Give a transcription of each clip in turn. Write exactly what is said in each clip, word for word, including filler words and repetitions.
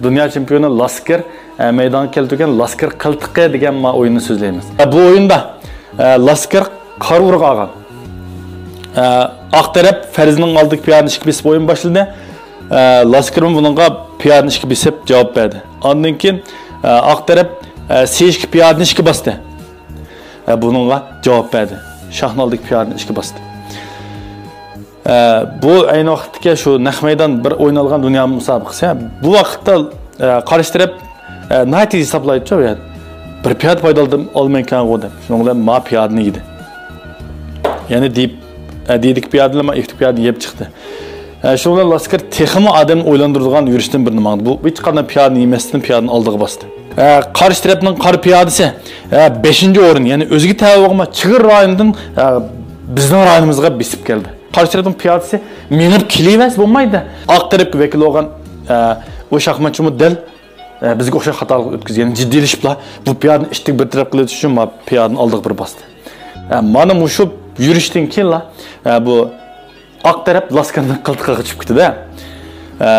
دۇنيا چېمپىيونى لاسكىر، ئە، مەيدانغا كەلتۈرگەن لاسكىر قىلتىقى دېگەن ما ئويۇننى سۆزلەيمىز. ئە، بۇ ئويۇندا، ئە، لاسكىر قارا ئۇرۇق ئالغان. ئە، ئاق تەرەپ فەرزنىڭ ئالدىدىكى پىيادىنى ئىككى بېسىپ ئويۇن باشلىدى. ئە، لاسكىرمۇ بۇنىڭغا پىيادىنى ئىككى بېسىپ جاۋاب بەردى. ئاندىن كېيىن، ئە، ئاق تەرەپ، ئە، سې ئىككى پىيادىنى ئىككى باستى. ئە، بۇنىڭغا جاۋاب بەردى. شاھنىڭ ئالدىدىكى پىيادىنى ئىككى باستى. ئە، بۇ ئەينى ۋاقىتتىكى شۇ نەق مەيدان بىر ئوينالغان دۇنيا مۇسابىقىسى. بۇ ۋاقىتتا، ئە، قارشى تەرەپ، ئە، ناھايىتى ھېسابلايدىچۇ، يەنى بىر پىيادە پايدا ئالدىم، ئالمايكەنغۇ دەپ. شۇنىڭ بىلەن ما پىيادىنى يېدى. يەنى دىيىپ، ئە، دىيدىكى پىيادىنى ما ئىفتىك پىيادىنى يەپ چىقتى. ئە، شۇنىڭ بىلەن لاسكىر تېخىمۇ ئادەمنى ئويلاندۇرىدىغان يۈرۈشتىن بىرنى ماڭدى. بۇ ھېچقانداق پىيادىنى يېمەستىن پىيادىنى ئالدىغا باستى. ئە، قارشى تەرەپنىڭ قارا پىيادىسى، ئە، بەشىنچى ئورۇن، يەنى ئۆزىگە تەۋە بولغان چېگرا رايونىدىن، ئە، بىزنىڭ رايونىمىزغا بېسىپ كەلدى. قارشى تەرەپنىڭ پىيادىسى مېڭىپ كېلىۋەرسە بولمايدۇ. ئاق تەرەپكە ۋەكىل بولغان، ئە، ئۇ شاھماتچىمۇ دەل، ئە، بىزگە ئوخشاش خاتالىق ئۆتكۈزگەن، جىددىيلىشىپلا بۇ پىيادىنى ئىتتىك بىر تەرەپ قىلىۋېتىش ئۈچۈن ما پىيادىنى ئالدىغا بىر باستى. ئە، مانا مۇشۇ يۈرۈشتىن كېيىنلا، ئە، بۇ ئاق تەرەپ لاسكىرنىڭ قىلتىقىغا چۈشۈپ كېتىدۇ. ئە،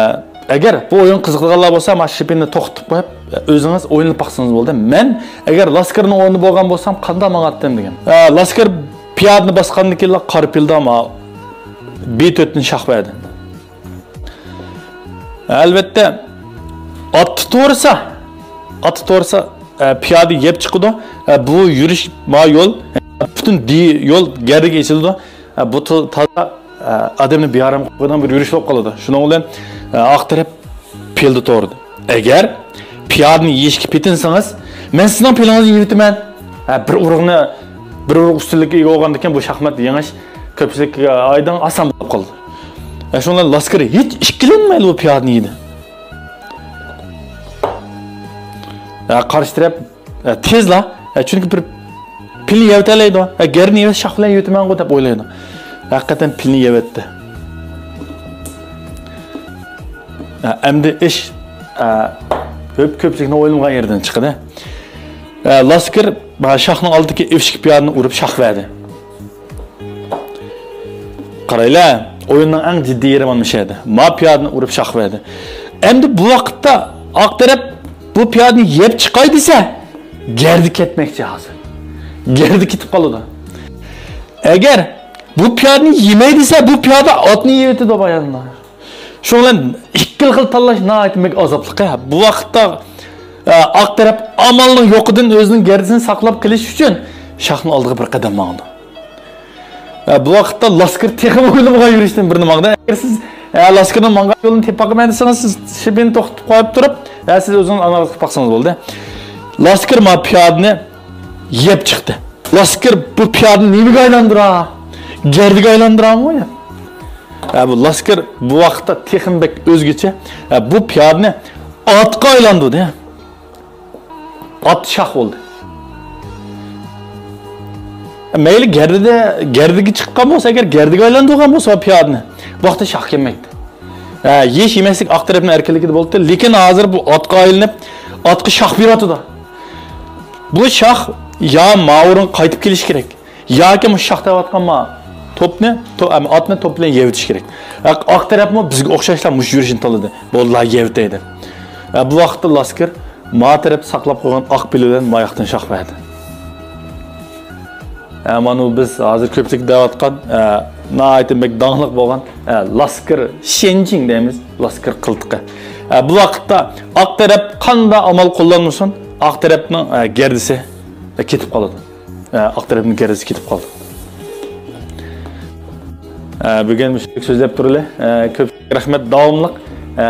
ئەگەر بۇ ئويۇن قىزىقىدىغانلار بولسا، مانا شىپىننى توختىتىپ قويۇپ، ئۆزىڭىز ئويلىنىپ باقسىڭىز بولدى. مەن ئەگەر لاسكىرنىڭ ئورنىدا بولغان بولسام، قانداق ماڭاتتىم دېگەن. ئە، لاسكىر پىيادىنى باسقاندىن كېيىنلا قارا پىلدا ما بى تۆتنى شاھ بەردى. ئەلۋەتتە، ئاتتا تۇرسا، ئاتتا تۇرسا، ئە، پىيادە يەپ چىقىدۇ. ئە، بۇ يۈرۈش ما يول، پۈتۈن دى يول گەردىگە ئېچىلىدۇ. ئە، بۇ تا-، تازا، ئە، ئادەمنى بىئارام قىلىپ قويىدىغان بىر يۈرۈش بولۇپ قالىدۇ. شۇنىڭ بىلەن، ئە، ئاق تەرەپ پىلدا تۇردى. ئەگەر پىيادىنى يېيىشكە پېتىنسىڭىز، مەن سىزنىڭ پىلىڭىزنى يەۋېتىمەن. ھە، بىر ئۇرۇقنى، بىر ئۇرۇق ئۈستۈنلۈككە ئىگە بولغاندىكىن بۇ شاھمات يېڭىش كۆپچىلىك، ئە، ئايدىڭ ئاسان بولۇپ قالدى. ھە، شۇنىڭ بىلەن لاسكىر ھېچ ئىككىلەنمەيلا بۇ پىيادىنى يېدى. ھە، قارشى تەرەپ، ھە، تېزلا، ھە، چۈنكى بىر پىلنى يەۋېتەلەيدۇ. ھە، گەردىنى يەۋەتسە شاھ بىلەن يەۋېتىمەنغۇ دەپ ئويلايدۇ. ھەقىقەتەن پىلنى يەۋەتتى. ھە، ئەمدى ئىش، ھە، كۆپ، كۆپچىلىكنىڭ ئويلىمىغان يېرىدىن چىقىدۇ. ئە، لاسكىر، ئە، شاھنىڭ ئالدىدىكى ئىفتىك پىيادىنى ئۇرۇپ شاھ بەردى. قارايلا، ئويۇننىڭ ئەڭ جىددىي يېرى مانا مۇشۇ يەردە. ما پىيادىنى ئۇرۇپ شاھ بەردى. ئەمدى بۇ ۋاقىتتا ئاق تەرەپ بۇ پىيادىنى يەپ چىقاي دېسە، گەردە كەتمەكچى ھازىر. گەردە كېتىپ قالىدۇ. ئەگەر بۇ پىيادىنى يېمەي دېسە، بۇ پىيادە ئاتنى يەۋېتىدۇ باياندا. شۇنىڭ بىلەن ئىككىلا خىل تاللاش ناھايىتى بەك ئازابلىق. بۇ ۋاقىتتا، ئە، ئاق تەرەپ ئامالنىڭ يوقىدىن ئۆزىنىڭ گەردىسىنى ساقلاپ قېلىش ئۈچۈن شاھنىڭ ئالدىغا بىر قەدەم ماڭىدۇ. ئە، بۇ ۋاقىتتا لاسكىر تېخىمۇ ئويلىمىغان يۈرۈشتىن بىرنى ماڭدى. ئەگەر سىز، ئە، لاسكىرنىڭ ماڭغان يولىنى تېپىپ باقىمەن دېسىڭىز، سىز شىبىنى توختىتىپ قويۇپ تۇرۇپ، ئە، سىز ئۆزىڭىز ئانالىز قىلىپ باقسىڭىز بولدى. لاسكىر ما پىيادىنى يەپ چىقتى. لاسكىر بۇ پىيادىنى نېمىگە ئايلاندۇرا؟ گەردىگە ئايلاندۇرامۇ يا؟ ھە، بۇ لاسكىر بۇ ۋاقىتتا تېخىمۇ بەك ئۆزگىچە. ھە، بۇ پىيادىنى ئاتقا ئايلاندۇردى. ئات شاھ بولدى. مەيلى گەردىدە، گەردىگە چىققان بولسا، ئەگەر گەردىگە ئايلاندۇرغان بولسا پىيادىنى، بۇ ۋاقىتتا شاھ كەلمەيتتى. ھە، يېيىش يېمەسلىك ئاق تەرەپنىڭ ئەركىنلىكىدە بولاتتى. لېكىن ھازىر بۇ ئاتقا ئايلىنىپ، ئاتقا شاھ بېرىۋاتىدۇ. بۇ شاھ يا ماۋۇ ئورۇنغا قايتىپ كېلىشى كېرەك، ياكى مۇشۇ شاھ دەۋاتقان ما توپنى، تو-، ئەم، ئاتنى توپ بىلەن يەۋېتىش كېرەك. ئاق، ئاق تەرەپمۇ بىزگە ئوخشاشلا مۇشۇ يۈرۈشنى تاللىدى. بولدى، يەۋېتەي دەپ. ھە، بۇ ۋاقىتتا لاسكىر ما تەرەپ ساقلاپ قويغان ئاق پىلى بىلەن ما ياقتىن شاھ بەردى. ھە، مانا بۇ بىز ھازىر كۆپچىلىك دەۋاتقان، ھە، ناھايىتى بەك داڭلىق بولغان، ھە، لاسكىر شېنجىڭ دەيمىز، لاسكىر قىلتىقى. ھە، بۇ ۋاقىتتا ئاق تەرەپ قانداق ئامال قوللانمىسۇن، ئاق تەرەپنىڭ، ھە، گەردىسى، ھە، كېتىپ قالىدۇ. ھە، ئاق تەرەپنىڭ گەردىسى كېتىپ قالىدۇ. ھە، بۈگۈن مۇشۇ سۆزلەپ تۇرىلى. ھە، كۆپ رەھمەت، داۋاملىق، ھە،